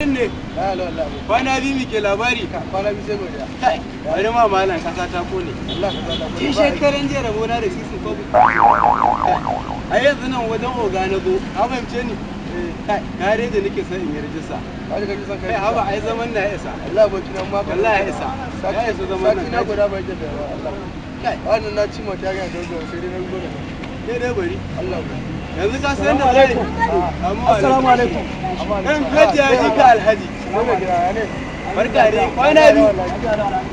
Ne? Kwana biyu muke labari. Kwana biyu sai godiya. Kai, bari ma malam, kasa ta kone. Allah ka zata. Tun shekaran jiya rabona da sisin kwabo. A yanzu nan wajen oga na zo, ka fahimce ni? Kai, gareji nake son in yi rijista. Ka ji kake son kai. Kai, haba, ai zaman na ya isa. Allah aboki nan ma. Wallahi ya isa. Ya isa zaman nan. Sati na guda bai da ba Allah. Kai, wannan na ci mata ga dogo sai dai na gode. Kai dai bari. Allah ku. Yanzu ka san da zai. Assalamu alaikum. Dan gaji ya ji ka Alhaji. Barka dai, kwana biyu.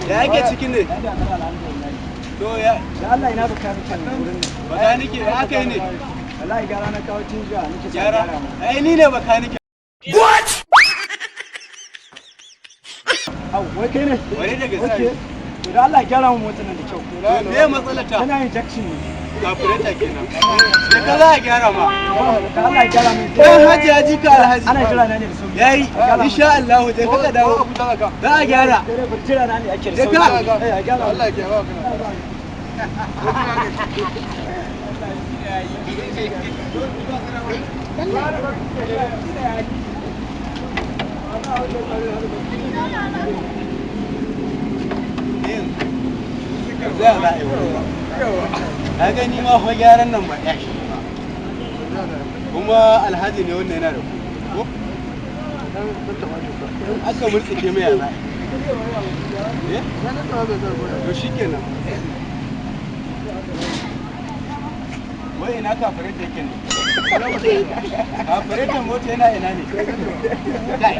Ya yake ciki ne? To ya Da Allah, ina bakaniken wurin nan? Bakanike aka yi ne? Wallahi gara na kawo tun jiya nake son Gyara. gyara mana. Ai ni ne bakanike. Au, wai kai ne? Wani da gaske. Okay. To da Allah gyara mu motar nan da kyau. To me matsalar ta? Tana yin jaction ne. Kafureta kenan. Da ka za a gyara ma. Da Allah gyara mu. Dan Hajji ya ji ka Alhaji. Ana jira na ne da sauki. Yayi, insha Allah, je ka dawo. Za a gyara. Dai dai jira na ne ake da Je sauki. ka. Eh, a gyara. Allah ya ba ka. Za a yi wurin ba. Ka gani ma fa, gyaran nan ba ya shi ba. Kuma Alhaji ne wannan, yana da kuɗi. Ko? In aka murtsike mai, ya za a yi? Eh? To shikenan. Wai ina kafirin yake ne? Kafirin mota yana ina ne? Kai.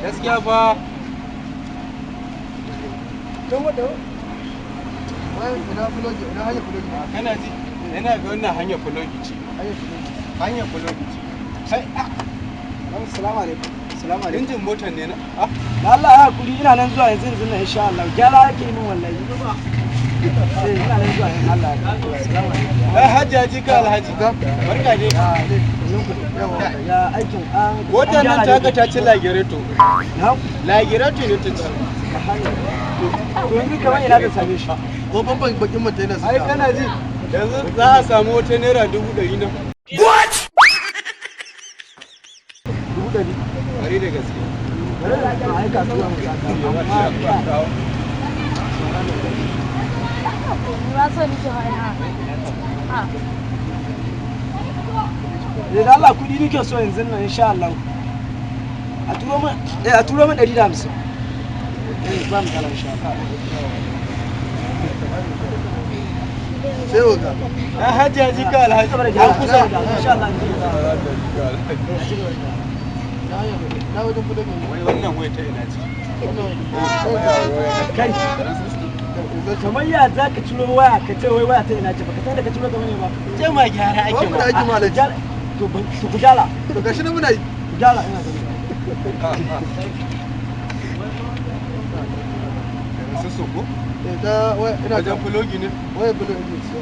Gaskiya fa. Wai ina fulogi, ina hanyar fulogi? Kana ji, yana ga wannan hanyar fulogi ce. Hanyar fulogi. Hanyar fulogi ce. Kai, ah, Assalamu alaikum. Assalamu alaikum. Injin motar ne na. Ah, Da Allah ya hakuri, ina nan zuwa yanzu yanzu nan insha Allah. Gyara ake yi min wallahi. Eh, ina nan zuwa yanzu Allah. Assalamu alaikum. Ai Hajji ya ji ka Alhaji. Barka dai. Ya aikin an Motar nan ta ga ta ci lagireto. Na? Lagireto ne ta ci. To yanzu kamar ina zan same shi? Ko famfan bakin mata yana Ai kana ji, yanzu za a samu wata ₦100,000 nan. 100,000? Bari da gaske. Bari da aika zuwa mu saka. Amma Ba so nake wa ina. Eh, da Allah kudi nake so yanzu nan insha Allah. A turo min, eh, a turo min 150. Eh, ba mu kala insha Allah. Sai oga. Ai Hajji ya ji ka Alhaji. An kusa. Insha Allah. Na wajen fulogi. Wai wannan wai ta ina ce? Kai, kamar ya za ka ciro waya ka ce wai waya ta ina ce? Baka san da ka ciro ta bane ba. Ce ma gyara ake Ba mu ma. da aiki ma Alhaji. To to ku gyara. To gashi nan muna yi. Ku gyara, ina gani. Sun ko? Eh, ta wai ina Wajen fulogi ne? Wai fulogi ce.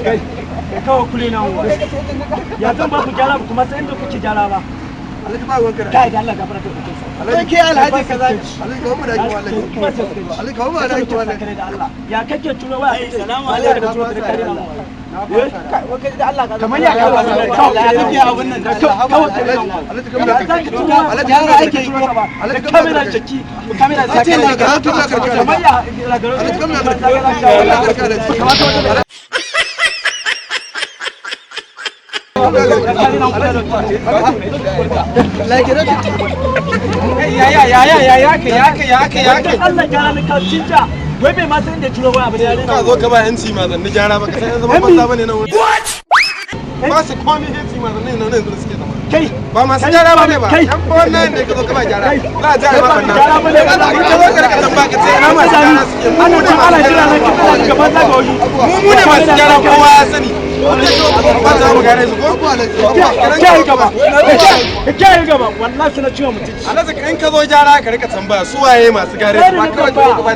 Kai, kai kawai kule na wa. Ya zan ba ku gyara ba kuma sai inda kuke gyara ba. Alhaji, ba ruwanka da. Kai, da Allah gafara ta kuke sa. Kai ke Alhaji kaza. Alhaji, kawo mu da aiki wallahi. Alhaji, kawo mu da aiki wallahi. Da Allah. Ya kake ciro waya kake? Salamu Wallahi alaikum. ka ciro ta kare na. Eh? Kai, da Allah kamar ya kawo Ya kake abun nan da Allah, haba Alhaji. Alhaji, kawo mu da Ya za ka ciro waya? Alhaji, Ya kawo mu za da ka aiki. ciro ba? Alhaji, Da kawo mu da kamera aiki. jaki, kamera Alhaji, jaki. kawo mu da aiki. Kamar ya Alhaji, kawo mu da aiki. Alhaji, Ya ya ya ya ya ya ka ya ka ya ka ya ka. Allah gyara ni ka cinta. Wai bai ma san inda ciro waya ba da yare. Ka zo ka ba yanci ma zanni gyara ba, ka san yanzu ban banza bane nan wurin. Ba su komai, yanci ma zanni nan yanzu suke zama. Kai, Ba masu gyara ba ne ba. Kai. Yan wannan ne ka zo ka ba gyara. Kai. Za a gyara ma Kai, ba banna. gyara ba ne. Ka zo ka rika tambaya ka ce ina masu gyara suke. Mu ana ne can masu ana jira gyara. na kina da gaban zaga wani. Mu ne masu gyara, kowa ya sani. Ba za mu gane su ko? Kiyaye gaba. Kiyaye gaba. Wallahi suna ciwo mutunci. Alhaji, in ka zo gyara ka rika tambaya su waye masu gare Kai ba ne kawai ka zo ka ba.